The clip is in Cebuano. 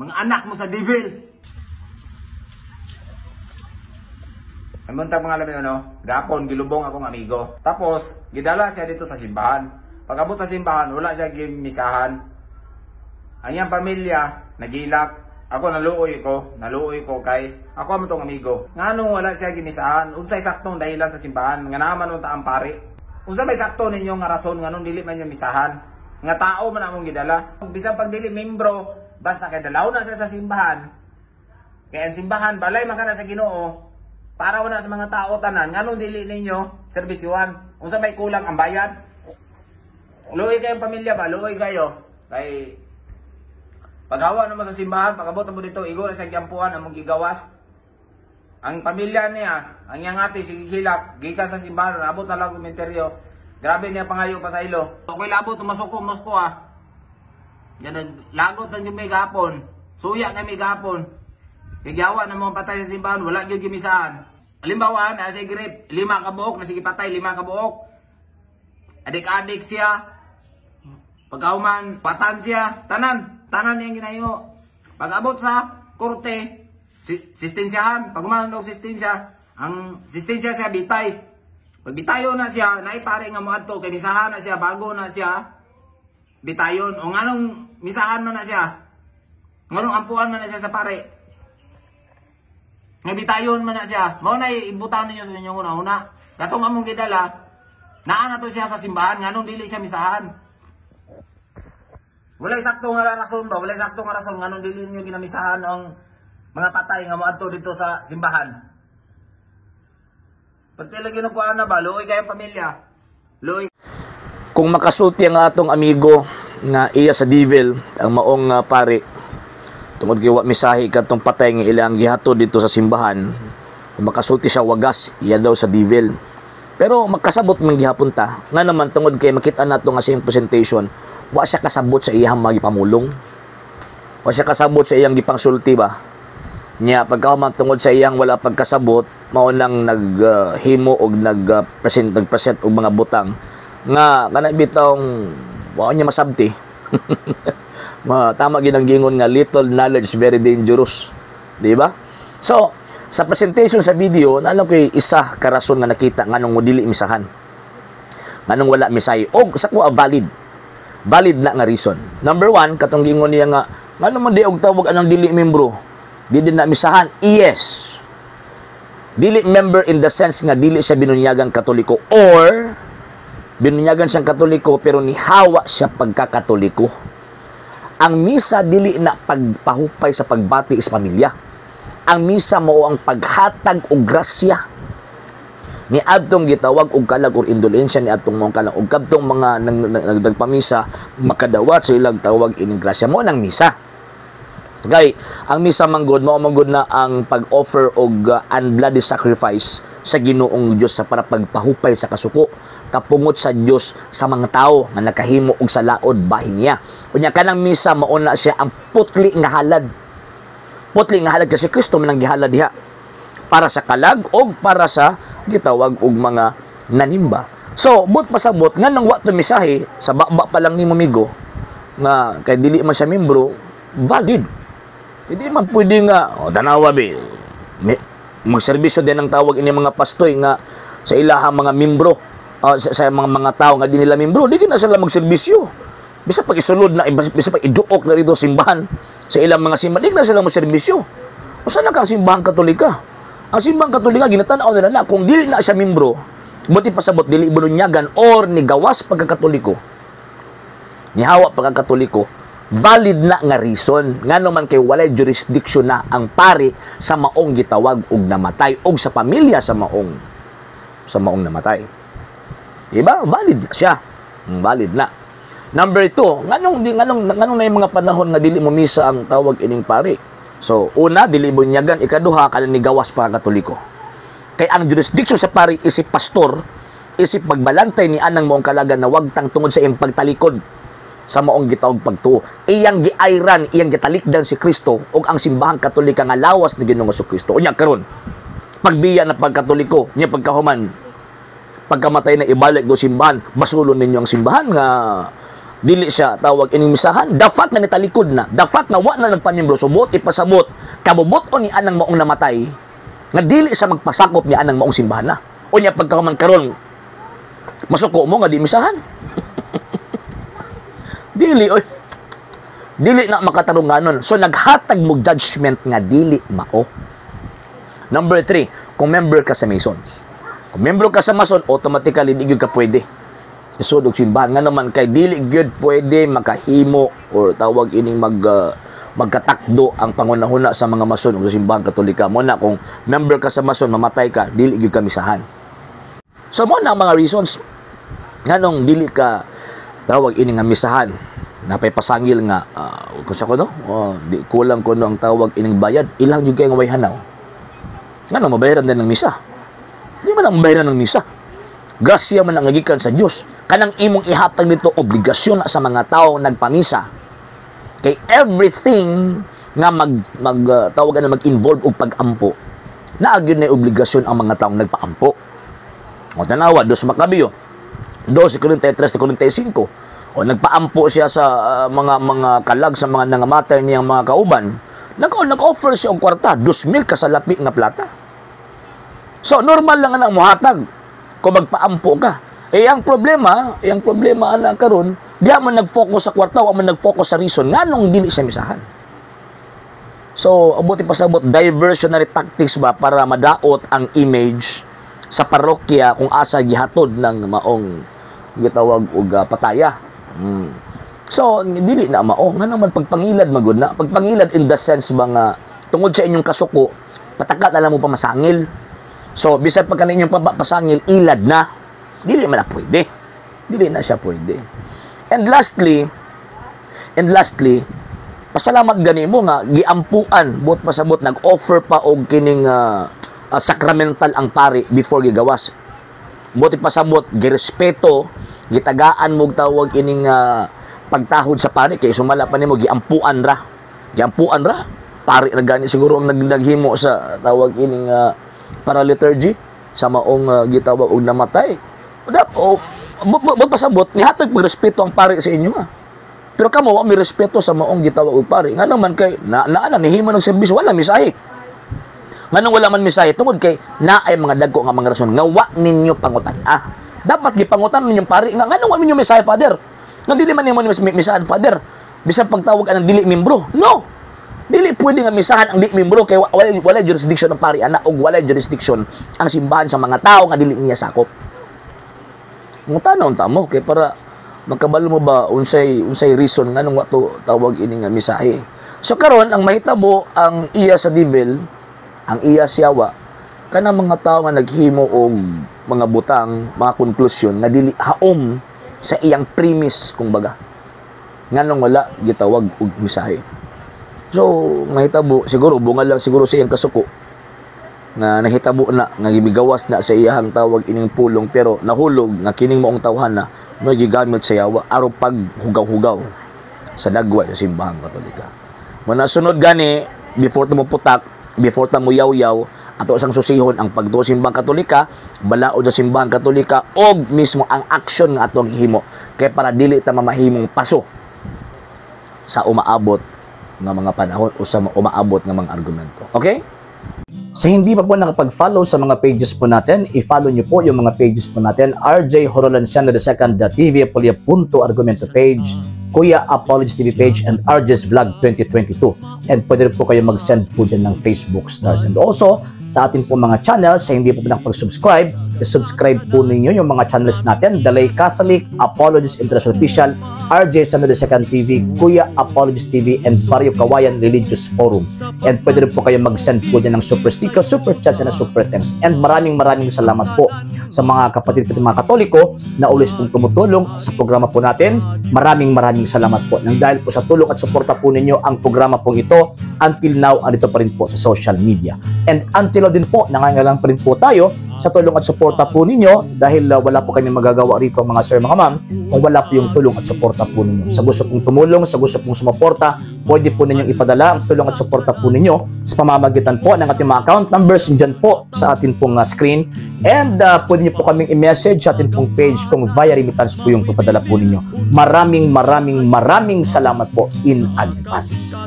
Mga anak mo sa devil. Ang buntag, mga lamin, ano, gapon, gilubong akong amigo. Tapos, gidala siya dito sa simbahan. Pag-abot sa simbahan, wala siya gimisahan. Ang iyang pamilya, nagilak. Ako naluoy ko kay ako amo tong amigo. Nganong wala siya gimisahan? Unsay saktong dahilan sa simbahan? Nga naman unta ang pari. Unsa may sakto ninyo nga rason nganong dili man niya misahan? Nga tao man among gidala. Bisan pag dili membro, basta kay dalaw na siya sa simbahan. Kay ang simbahan balay man kana sa Ginoo. Para wala sa mga tao tanan, nganong dili ninyo serbisyuhan? Unsa may kulang ang bayad? Luoy kayong pamilya ba? Luoy kayo. Kay paghawa naman sa simbahan, pag-abot mo dito, igo na sa gyampuan among gigawas. Ang pamilya niya, ang iyang ate, sige hilak, gikan sa simbahan, nabot na lang komentaryo. Grabe niya pangayo pa sa ilo. Okay labot, masuko, musko ah. Yan, lagot na yung may gapon. Suya kami gapon. Kaya na mga patay sa simbahan, wala gyud gimisahan. Halimbawa, na sa grip, 5 ka buok, na sige patay, 5 ka buok. Adik-adik siya. Pagkauman, patan siya, tanan. Tanan niyang ginayo. Pag-abot sa korte, sistensyahan. Pag umanon og sistensya, ang sistensya siya bitay. Pag bitayo na siya, naipare nga moadto kay misahan na siya, bago na siya bitayon. O nganong misahan man na siya? Nganong ampuan man na siya sa pare? Nga bitayon man na siya. Mao na ibutang ninyo sa inyong una-una. Katong among gidala, naa na to siya sa simbahan, nganong dili siya misahan? Walay sakto nga rason ba? Walay sakto nga rason nganong dili ninyo ginamisahan ang mga patay nga moadto dito sa simbahan. Pagti lagi nagkuhaan na ba, luoy kayong pamilya. Luoy. Kung makasulti ang atong amigo nga iya sa devil ang maong pare tungod kay wa misahi kadtong patay nga ilang gihatod dito sa simbahan, kung makasulti siya wagas iya daw sa devil. Pero makasabot man gihapon ta nga naman tungod kay makita nato nga sa iyang presentation wa siya kasabot sa iyang mga gipamulong. Wa siya kasabot sa iyang gipangsulti ba. Nya pagkahuman tungod sa iyang wala pagkasabot mao nang naghimo og nag-present nagpresent og mga butang nga kana bitong wa niya masabti. Ma, tama gid ang gingon nga little knowledge very dangerous, di ba? So, sa presentation sa video, naalam ko isa ka rason nga nakita nganong mo dili misahan. Nganong wala misahi og sa kuha valid. Valid na nga reason. Number 1, katong gingon niya nga ngano man di og tawag anang dili membro. Di din na misahan. Yes. Dili member in the sense nga dili siya binunyagang Katoliko or binunyagan siyang Katoliko pero nihawa siya pagkakatoliko. Ang misa dili na pagpahupay sa pagbati sa pamilya. Ang misa mao ang paghatag og grasya. Ni adtong gitawag og kalag or indulensya ni adtong mga kalag og kadtong mga nagpamisa makadawat sa ilang tawag ining grasya mo nang misa. Kay ang misa manggod mao manggod na ang pag-offer og unbloody sacrifice sa Ginoong Dios sa para pagpahupay sa kasuko kapungot sa Dios sa mga tawo nga nakahimo og salaod bahin niya. Unya kanang misa mao na siya ang putli nga halad. Putli nga halad kasi Kristo man ang gihalad diha para sa kalag og para sa gitawag og mga nanimba. So, but pasabot nganong wa to misahe sa baba pa lang nimo migo nga kay dili man siya membro, valid. Hindi man pwede nga, o, tanawa be, magserbisyo din ang tawag ini mga pastoy nga sa ilahang mga membro, sa mga tao nga di nila membro, di na sila magserbisyo. Bisa pag isulod na, bisa pag iduok na dito simbahan, sa ilang mga simbahan, di na sila magserbisyo. O saan na ka ang simbahang Katolika? Ang simbahang Katolika, ginatanaw nila na, kung dili na siya membro, buti pasabot, dili bununyagan, or nigawas pagkakatoliko, nihawa pagkakatoliko, valid na nga reason ngano man kay walay jurisdiction na ang pari sa maong gitawag og namatay og sa pamilya sa maong namatay. Diba? Valid na siya. Valid na. Number 2, nganong na yung mga panahon nga dili mo misa ang tawag ining pari. So, una dili bunyagan, ikaduha kanan ni gawas para Katoliko. Kay ang jurisdiction sa pari isip pastor, isip magbalantay ni anang maong kalagan na wagtang tungod sa iyang pagtalikod sa maong gitawag pagtuo. Iyang giayran, iyang gitalikdan si Kristo ug ang simbahang Katolika nga lawas ni Ginoong Kristo. Unya karon, pagbiya na pagkatoliko, nya pagkahuman, pagkamatay na ibalik do simbahan, basulon ninyo ang simbahan nga Dili siya tawag ining misahan. The fact na nitalikod na, the fact na wa na nagpamiyembro, so buot ipasabot, kabubut-on ni anang maong namatay, nga dili siya magpasakop ni anang maong simbahan na. Unya pagkahuman karon, masuko mo nga di misahan? Dili oy. Dili na makatarunganon. So naghatag mo judgment nga dili mao. Number 3, kung member ka sa Masons. Kung member ka sa Mason, automatically di gyud ka pwede isod og simbahan. Nga naman kay dili gyud pwede makahimo or tawag ining magkatakdo ang pangunahuna sa mga Mason ug sa Simbahang Katolika. Mo na kung member ka sa Mason, mamatay ka, dili gyud ka misahan. So mo na ang mga reasons nganong dili ka tawag ini nga misahan. Napay pasangil nga kung sa kuno, oh, di kulang kuno ang tawag ining bayad, ilang gyud kay nga way hanaw. Ngano mabayaran din ng misa? Di man ang mabayaran ng misa. Grasya man ang gikan sa Dios. Kanang imong ihatag nito, obligasyon na sa mga tao nagpamisa. Kay everything nga mag mag tawag na mag-involve og pag-ampo, naa gyud na obligasyon ang mga taong nagpaampo. O tanawa, Dos Macabeo, 12:43 45. O nagpaampo siya sa mga kalag sa mga nangamatay niyang mga kauban. Nag-offer siya og kwarta, 2,000 kasalapi nga plata. So normal lang ang muhatag kung magpaampo ka. Eh ang problema ana karon, di man nag-focus sa kwarta, wa man nag-focus sa reason nganong dili siya misahan. So, abuti pasabot, diversionary tactics ba para madaot ang image sa parokya kung asa gihatod ng maong gitawag og pataya. So, dili na mao. Nga naman pagpangilad magud na. Pagpangilad in the sense ba nga tungod sa inyong kasuko, pataka na lang mo pamasangil. So, bisan pagka inyong pasangil, ilad na. Dili man na pwede. Dili na siya pwede. And lastly, pasalamat gani mo nga giampuan, buot pasabot nag-offer pa og kining sacramental ang pari before gigawas. Buot pasabot girespeto, gitagaan mo tawag ining pagtahod sa pari kay sumala pa nimo giampuan ra. Giampuan ra. Pari ra gani siguro ang naghimo sa tawag ining paraliturgy sa maong gitawag og namatay. Dap, o buot pasabot nihatag pagrespeto ang pari sa inyo ha. Pero kamo wa may respeto sa maong gitawag og pari. Nga naman kay na naa na nihimo ng serbisyo, wala misahe. Nganong wala man misahe? Tungod kay naay mga dagko nga mga rason nga wa ninyo pangutan. Ah, dapat gipangutan ninyong pari nga nganong wa ninyo misahe, Father? Nga dili man nimo misahan, Father. Bisan pagtawag anang dili membro. No. Dili pwede nga misahan ang dili membro kay wala jurisdiction ng pari ana ug wala jurisdiction ang simbahan sa mga tao nga dili niya sakop. Mutanaw ta mo kay para magkabalo mo ba unsay reason nganong wa to tawag ini nga misahe. So karon ang mahitabo, ang iya sa devil, ang iya siyawa, kanang mga tao nga naghimo og mga butang, mga konklusyon nga dili haom sa iyang premise kumbaga. Nganong wala gitawag og misahe. So mahitabo siguro bunga lang siguro sa iyang kasuko nga nahitabo na nga gibigawas na sa iyahang tawag ining pulong, pero nahulog nga kining maong tawhan na may gigamit sa yawa aron paghugaw-hugaw sa dagway sa Simbahang Katolika. Muna sunod gani, before ta mo putak, before ta mo yaw-yaw, ato sang susihon ang pagtuo sa Simbahang Katolika, balaod sa Simbahang Katolika og mismo ang aksyon nga atong himo kay para dili ta mamahimong paso sa umaabot nga mga panahon o sa umaabot nga mga argumento. Okay? Sa hindi pa po nakapag-follow sa mga pages po natin, i-follow nyo po yung mga pages po natin. RJ Horolanciano II, TV Apolia Punto Argumento page, Kuya Apologies TV page, and RJ's Vlog 2022. And pwede rin po kayo mag-send po dyan ng Facebook stars. And also, sa ating po mga channels, sa hindi po nakapag-subscribe, i-subscribe po ninyo yung mga channels natin. The Lay Catholic, Apologies International Official, RJ Samuel II TV, Kuya Apologies TV, and Barrio Kawayan Religious Forum. And pwede rin po kayo mag-send po dyan ng super sticker, super chats, and super thanks. And maraming maraming salamat po sa mga kapatid ko, mga Katoliko na always pong tumutulong sa programa po natin. Maraming maraming salamat po. Nang dahil po sa tulong at suporta po ninyo, ang programa pong ito until now andito pa rin po sa social media. And until now din po, nangangailangan pa rin po tayo Sa tulong at suporta po ninyo dahil wala po kami magagawa rito, mga sir, mga ma'am, kung wala po yung tulong at suporta po ninyo. Sa gusto pong tumulong, sa gusto pong sumuporta, pwede po ninyong ipadala ang tulong at suporta po ninyo sa pamamagitan po ng ating mga account numbers dyan po sa atin pong screen. And pwede niyo po kaming i-message sa atin pong page kung via remittance po yung papadala po ninyo. Maraming maraming maraming salamat po in advance.